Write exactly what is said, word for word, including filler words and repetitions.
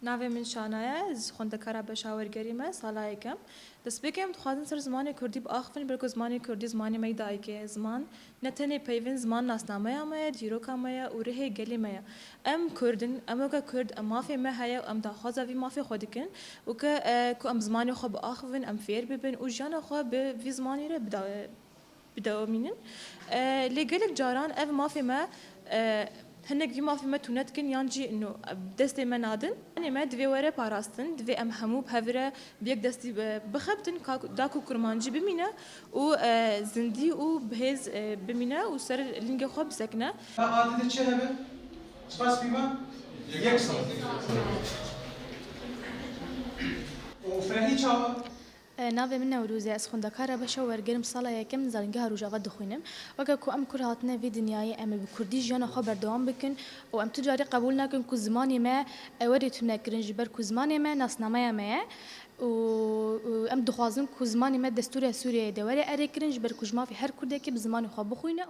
Navê min Şana ye, ez xwendekara beşa wergerî me, sala yekem. Destpêkê em dixwazin ser zimanê kurdî biaxivin, belku zimanê kurdî zimanê me yê dayikê ye. Ziman ne tenê peyvên ziman nasnameya me ye, dîroka me ye û rihê gelê me ye. Em kurd in, em weke kurd, em mafê me heye û em daxwaza vî mafê xwe dikin û ke, e, ku em zimanê xwe biaxivin, em fêr bibin û jiyana xwe bi vî zimanê re bida-, bidewamînin. E, lê gelek caran ev mafê me, e, hinek vî mafê me tune dikin yan jî no, destê me nadin. Zimanê me divê were parastin, divê em hemû bi hev re bi yek destî, e, bixebtin, ka, da ku kurmancî bimîne û, e, zindî û bihêz, e, bimîne û ser lingê xwe bisekine. Adê de çi hebe? Çiqas bî me? Yek sal. Û Ferî çawa? E, navê min Newroz e, ez xwendekara beşa wergerim, sala yekem zaringeha Rojava dixwînim. Weke ku em kur hatine vê dinyayê, em ê bi kurdî jiyana xwe berdewam bikin û em tu carî qebûl nakin ku zimanê me, e, werê tune kirin, ji ber ku zimanê me nasnameya me ye û, û em dixwazin ku zimanê me destûra Sûriyeyê de were erê kirin, ji ber ku ji mafê her kurdekî bi zimanê xwe bixwîne.